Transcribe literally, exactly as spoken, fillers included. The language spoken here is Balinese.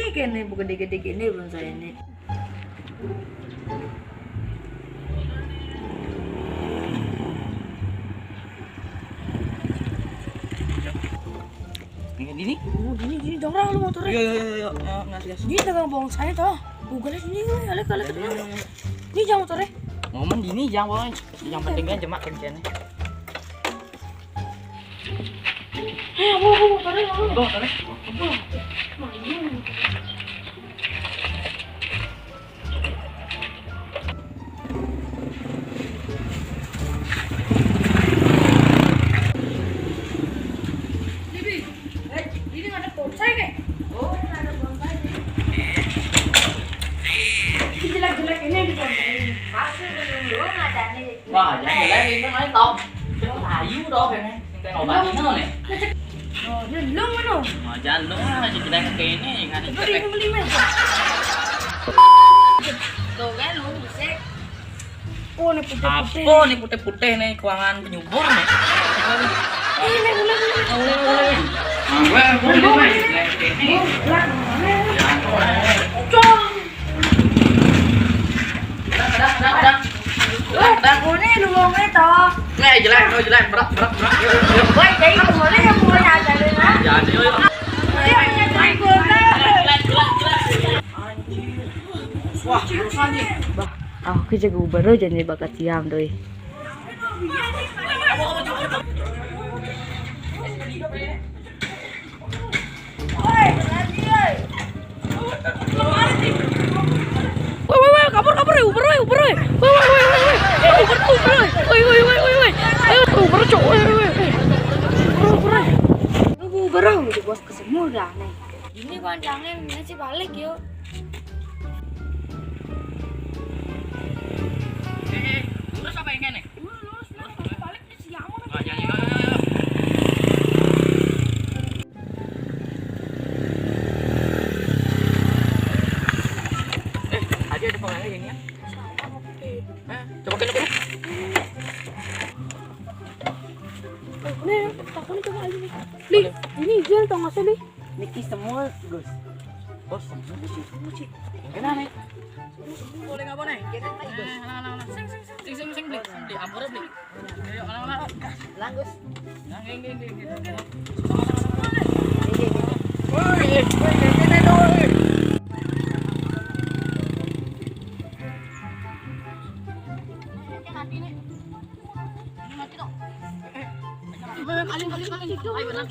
Kéné, bukan dikit-dikit ini belum saya ini. Ini, ini. Oh, ini, ini, jangan lu motornya. Yo, yo, yo, yo. Yo, ngas, gas. Ini tengah bawang saya, toh. Bukan sini, gue, alek, alek. Yo, yo, yo, yo. Ini jangan motornya. Ngomong gini, jangan bawang. Yang penting kan jemak kencengnya. Eh, apa, apa, motornya, apa? Tuh, motornya. Apa? Nah, ini. Ini ada bonsai, nih. Oh, ada bonsai, nih. Ini jelek-jelek ini di bonsai ini. Pasti belum, belum ada, nih. Wah, jangan jelek ini, main tau. Ayu dong, ini. Yang kayak obat ini, nih. Oh, ini belum, mana? Wah, jangan lu, ah, jelek kayak ini, nggak ada jelek. Beli, beli, beli. Tuh kan, lu, buset. Oh, ini putih-putih. Apa nih putih-putih nih, kuangan penyubur nih? Ini, ini, ini. Oh, ini, ini. Nah, gue, gue, gue, gue. Cong. Dah, dah, dah, dah. Dah, dah. Aku nih lu ngomongnya toh. Nih, jelek, lu jelek, berat, berat, berat. Woi, jadi lu boleh yang punya aja deh, nah. Jadi, yuk, yuk. Dia hanya cari gula. Wah, terus aja. Bah, aku jago baru jadi bakat siam, doi. Woi, woi, woi, kabur, kabur, woi, Uber, woi, Uber, woi. Woi, woi, woi, woi, woi. Eh, Uber tuh, Uber, woi. Woi, woi, woi, woi. Eh, Uber, Cok, woi, woi, woi. Uber, Uber, woi. Lu Uber, woi, udah bos ke semua dah, nih. Ini panjangin, ini sih balik, yuk. Eh, eh, lurus apa yang kene? Lurus, lurus, lurus, balik. Eh, ada, ada pengaruh ini ya? Eh, coba kena, kena. Nih, takutnya coba aja nih. Li, ini jual tau nggak sih, Li? Niki semua, Gus. Oh, semua sih. Semua sih. Yang kena nih. Boleh nggak boleh? Kena lagi, Gus. Sing, sing, sing. Sing, sing, sing, beli. Sing, beli. Ampura, beli. Ayo, anak-anak. Langgus. Nah, geng, geng, geng, geng. Woi, woi, geng, geng, geng. Ini mati dong. Eh, eh, kaling, kaling, kaling. Ayo, benar.